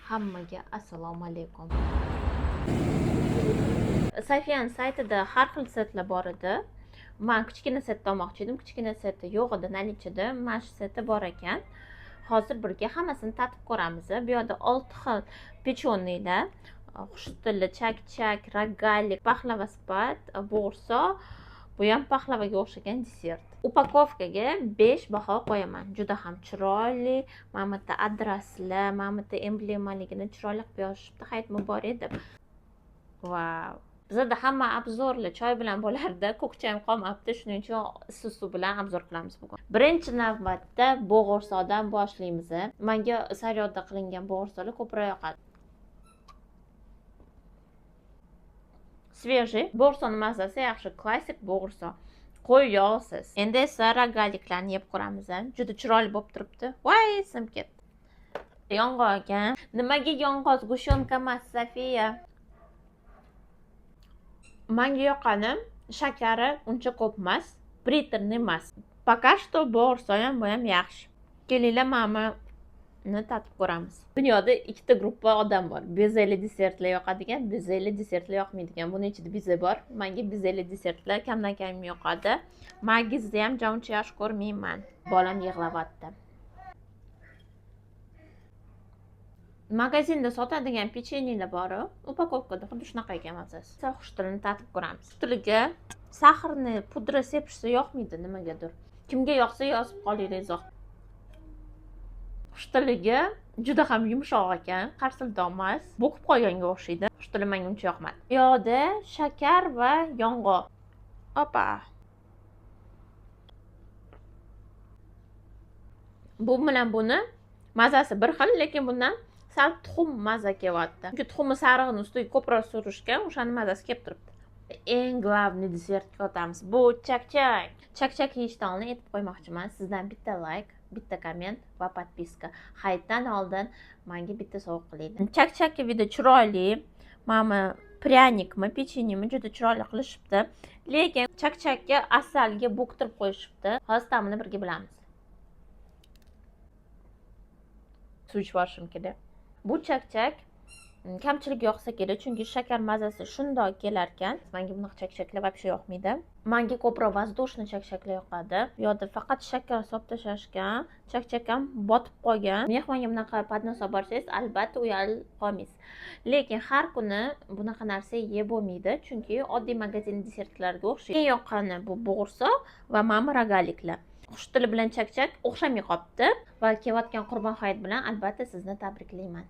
Hammaga assalomu alaykum. Safiyan saytida har xil setlar bor edi. Man kichkina setni olmoqchi edim. Kichkina seti yo'q edi наличиеda. Mana shu seti bor ekan. Hozir birga hammasini tatib ko'ramiz. Bu yerda 6 xil печеньеlar, xushtili, chakchak, ragalik, paxlava sifat, bo'g'irsoq, bu ham paxlavaga o'xshagan desert. Упаковкаga 5 baho qo'yaman. Juda ham chiroyli. Mana bu yerda adraslar, mana bu yerda emblemaligini chiroyli qilib yozishibdi. Hayit muborak deb. Vau! Bizada hamma обзорlar choy bilan bo'lardi. Ko'k choyim qolmabdi. Shuning uchun issiq suv bilan обзор qilamiz bugun. Birinchi navbatda bo'g'irsoqdan boshlaymiz. Menga sariyog'da qilingan bo'g'irsoqlar ko'proq yoqadi. Свежий. Bo'g'irsoqning mazasi yaxshi, klassik bo'g'irsoq. Qo'y yog'siz. Endi esa rogaliklarni yeb ko'ramiz. Juda chiroyli bo'lib turibdi. Voy, sinib ketdi. Yong'oq ekan. Nimaga yong'oq сгущёнка emas, Sofiya? Menga yoqqani shakari uncha ko'p emas, приторный emas. Пока что bo'g'irsoq ham, bu ham yaxshi. Kelinglar, mana buni tatib ko'ramiz. Dunyoda ikkita gruppa odam bor. Bezeli desertlar yoqadigan, bezeli desertlar yoqmaydigan. Buni ichida beze bor. Menga bezeli desertlar kamdan kam yoqadi. Magizni ham uncha yaxshi ko'rmayman. Bolam yig'layapti. Magazinda sotadigan pechenyelar bor-u, упаковкаda xuddi shunaqa ekan mazasi. Xushtilini tatib ko'ramiz. Xushtilga сахарный pudra sepishsa yoqmaydi nimagadir. Kimga yoqsa yozib qolinglar izoh. Xushtiliga juda ham yumshoq ekan, qarsildoq emas, bo'kib qolganga o'xshaydi. Xushtili menga uncha yoqmadi. Bu yoqda shakar va yong'oq. Opa. Bu bilan buni mazasi bir xil, lekin bundan sal tuxum maza kelyapti. Chunki tuxumni sarig'ini ustiga ko'proq surishgan, o'shani mazasi kelib turibdi. Eng главный desertga o'tamiz. Bu chakchak. Chakchak yeyishdan oldin aytib qo'ymoqchiman, sizdan bitta like, bitta komment va подписка. Hayitdan oldin menga bitta sovg'a qilinglar. Chakchakka video chiroyli. Mana пряникmi, pechenyemi juda chiroyli qilishibdi. Lekin chakchakka asalga bo'ktirib qo'yishibdi. Hozir ta'mini birga bilamiz. Suv ichib yuborishim kerak. Bu chakchak kamchilik yoqsa kerak, chunki shakar mazasi shundoq kelar ekan. Menga bunaqa chakchaklar вообще yoqmaydi. Menga ko'proq воздушный chakchaklar yoqadi. Bu yoqda faqat shakar solib tashlashgan, chakchak ham botib qolgan. Mehmonga bunaqa поднос olib borsangiz, albatta uyalib qolmaysiz. Lekin har kuni bunaqa narsa yeb bo'lmaydi, chunki oddiy magazin desertlariga o'xshaydi. Eng yoqqani bu bo'g'irsoq va mana rogaliklar. Xushtili bilan chakchak o'xshamay qolibdi va kelayotgan Qurbon hayit bilan albatta sizni tabriklayman.